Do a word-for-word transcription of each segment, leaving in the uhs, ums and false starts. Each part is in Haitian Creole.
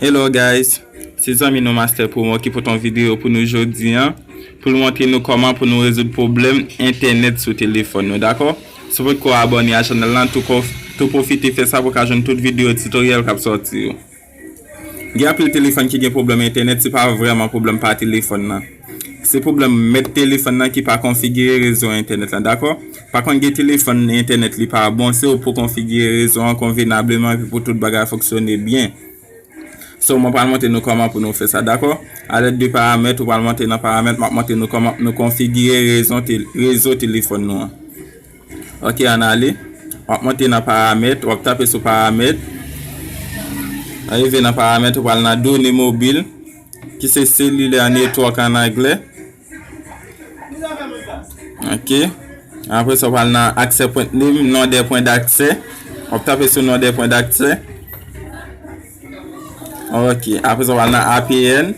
Hello guys, se zanmi nou Master Promo ki pote yon videyo pou nou jodi a, pou l montre nou kòman pou nou rezoud pwoblèm entènèt sou telefòn nou, dakò? Si w potko abòne a chanèl lan, tou ko-, tou pwofite fè sa pou w ka jwenn tout videyo titoryèl k ap sòti yo. Gen anpil telefòn ki gen pwoblèm entènèt, se pa vrèman pwoblèm pa telefòn nan. Se pwoblèm mèt telefòn nan ki pa konfigire rezo entènèt lan, dakò? Pa konn gen telefòn entènèt li pa bon, se ou pou konfigire rezo an konvenableman epi pou tout bagay fonksyone byen. So, mwen pral montre nou kòman pou nou fè sa, dakò? Alèd de paramèt, ou pral montre nan paramèt, m ap montre nou kòman nou konfigire rezon tel-, rezo telefòn nou an. Ok, ann ale. W ap monte nan paramèt, w ap tape sou paramèt. Arive nan paramèt, ou pral nan done mobil, ki se cellular network an anglè. Ok. Apre sa, w pral nan accès point name, nom des points d'accès. W ap tape sou nom des points d'accès. Ok. Apre sa, w pral nan A P N.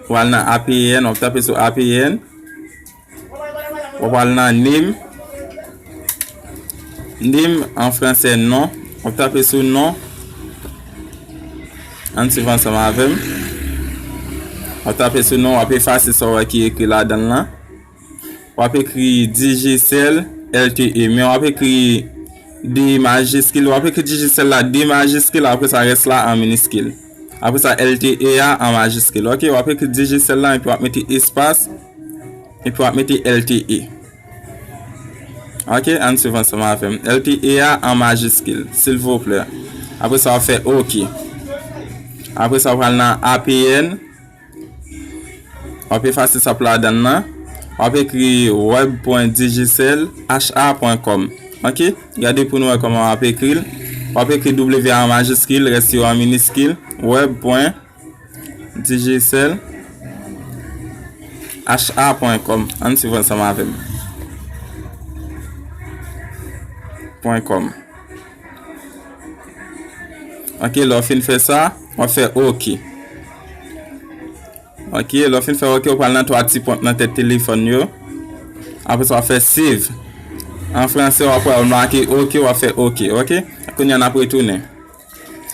W pral nan A P N, w ap tape sou A P N. W ap al nan name. Name an fransè non. W ap tape sou non. Ann swiv ansanm avè m. W ap tape sou non, w ap efase sa w wè ki ekri ladan l lan. W ap ekri Digicel L T E. Men w ap ekri D majiskil. W ap ekri Digicel la D majiskil, apre sa rès la an miniskil. Apre sa L T E a an majiskil. Ok, w ap ekri Digicel la epi w ap mete espas. Epi w ap mete L T E. Ok, ann swiv ansanm avè m. L T E a an majiskil, silvouplè. Apre sa, w ap fè ok. Apre sa, w pral nan A P N. W ap efase sa pou ladan nan. W ap ekri web pwen digicel H A pwen com. Ok, gade pou nou wè kòman w ap ekri l. W ap ekri W an majiskil, rès yo an miniskil. Web pwen Digicel H A pwen com. Ann swiv ansanm avè m. Pwen com. Ok, lè w fin fè sa, w ap fè ok. Ok, lè w fin fè ok, w pral nan twa ti pont nan tèt telefòn yo. Apre sa, w ap fè save. An fransè, w ap wè l make ok, w ap fè ok, ok? Kounye a, n ap retounen.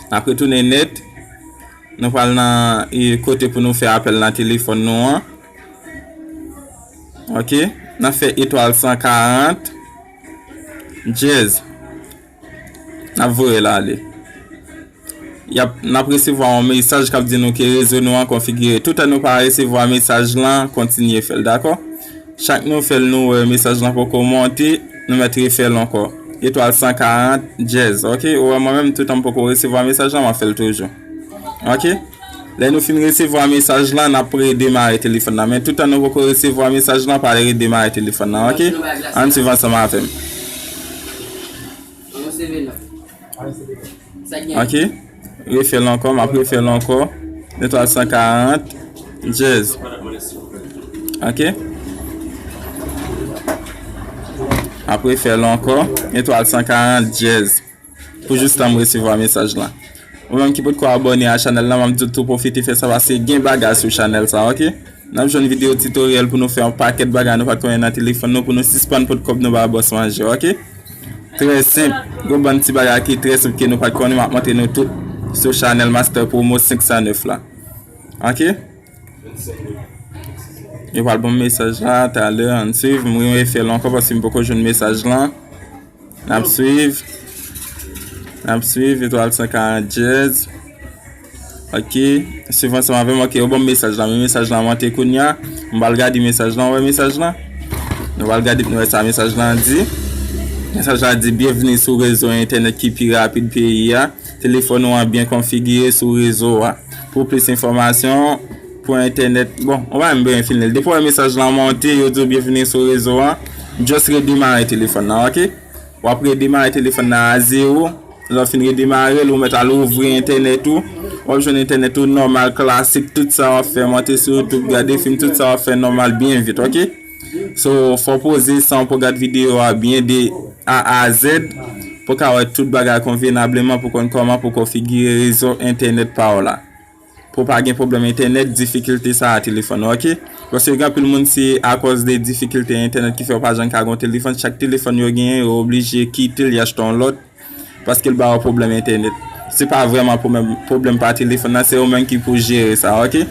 N ap retounen nèt. Nou pral nan, e, kote pou nou fè apèl nan telefòn nou an. Ok. N ap fè etwal san karant dyèz. N ap voye l ale. Y ap, n ap resevwa yon mesaj k ap di nou ke rezo nou an konfigire. Toutan nou pa resevwa mesaj lan, kontinye fè l, dakò? Chak nou fè l, nou wè mesaj lan poko monte, nou mèt refè l ankò. Etwal san karant dyèz, ok? Ou wè, mwen menm, toutan m poko resevwa mesaj lan, m ap fè l toujou. Ok? Lè nou fin resevwa mesaj lan, n ap redemare telefòn nan. Men toutan nou poko resevwa mesaj lan, pa redemare telefòn nan, ok? Ann swiv ansanm avè m. Ok. Refè l ankò, m ap refè l ankò. Etwal san karant dyèz. Ok. M ap refè l ankò. Etwal san karant dyèz. Pou jis tan m resevwa mesaj lan. Ou menm ki potko abòne a chanèl lan, m ap di w tou pwofite fè sa paske gen bagay sou chanèl sa, ok? N ap jwenn videyo titoryèl pou nou fè yon pakèt bagay nou pa t konnen nan telefòn nou, pou nou sispann pot kòb nou ba bòs manje, ok? Trè senp. Gon bann ti bagay ki trè senp ke nou pa t konnen, m ap montre nou tout sou chanèl Master Promo senk san nèf la. Ok? Yo pral ban m mesaj la talè, ann swiv. M refè l ankò paske m poko jwenn mesaj lan. N ap swiv. N ap swiv, etwal san karant dyèz. Ok. Swiv ansanm avè m. Ok, yo ban m mesaj la. Men mesaj la monte kounye a. M pral gade mesaj la. Ou wè mesaj la? Nou pral gade pou nou wè sa mesaj la di. Mesaj la di, "Byenvni sou rezo entènèt ki pi rapid peyi a. Telefòn ou an byen konfigire sou rezo a. Pou plis enfòmasyon, pou entènèt." Bon, ou pa menm bezwen fin li. Depi w wè mesaj la monte, yo di w, "Byenvni sou rezo a." Just redemare telefòn nan, ok? W ap redemare telefòn nan a zewo. Lè w fin redemare l, ou mèt al ouvri entènèt ou. W ap jwenn entènèt ou nòmal, klasik, tout sa w ap fè, monte sou YouTube, gade fim, tout sa w ap fè nòmal, byen vit, ok? So, fò w poze san w pou gad videyo a byen de A a Z, pou w ka wè tout bagay konvenableman, pou w konn kòman pou w konfigire rezo entènèt pa w la. Pou pa gen pwoblèm entènèt, difikilte sa a telefòn ou, ok? Paske gen anpil moun se akòz de difikilte entènèt ki fè yo pa janm ka gen yon telefòn. Chak telefòn yo genyen, yo oblije kite l, y achte yon lòt. paske l ba w pwoblèm entènèt. Se pa vrèman pwoblèm, pwoblèm pa telefòn nan, se ou menm ki pou jere sa, oke?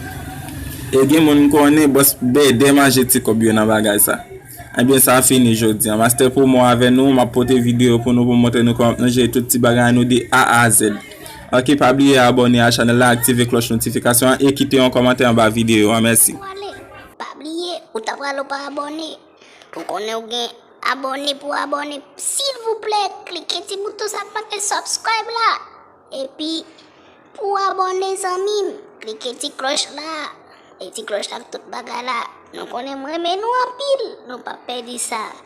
E gen moun m konnen, bòs bèdè manje ti kòb yo nan bagay sa. Ebyen, sa fini jodi a. Master Promo avè nou, m ap pote videyo pou nou, pou montre nou kòman nou jere tout ti bagay nou de A a Z. Oke, pa bliye abòne a chanèl la, aktive klòch notifikasyon an e kite yon kòmantè anba videyo an. Mèsi. Pa bliye, ou ta pral ou pa abòne. Ou konnen ou gen abòne pou abòne. Silvouplè, klike ti bouton sa k make subscribe la. Epi, pou abòne zanmi m, klike ti klòch la. E ti klòch la ak tout bagay la. Nou konnen m renmen nou anpil. Nou p ap pèdi sa.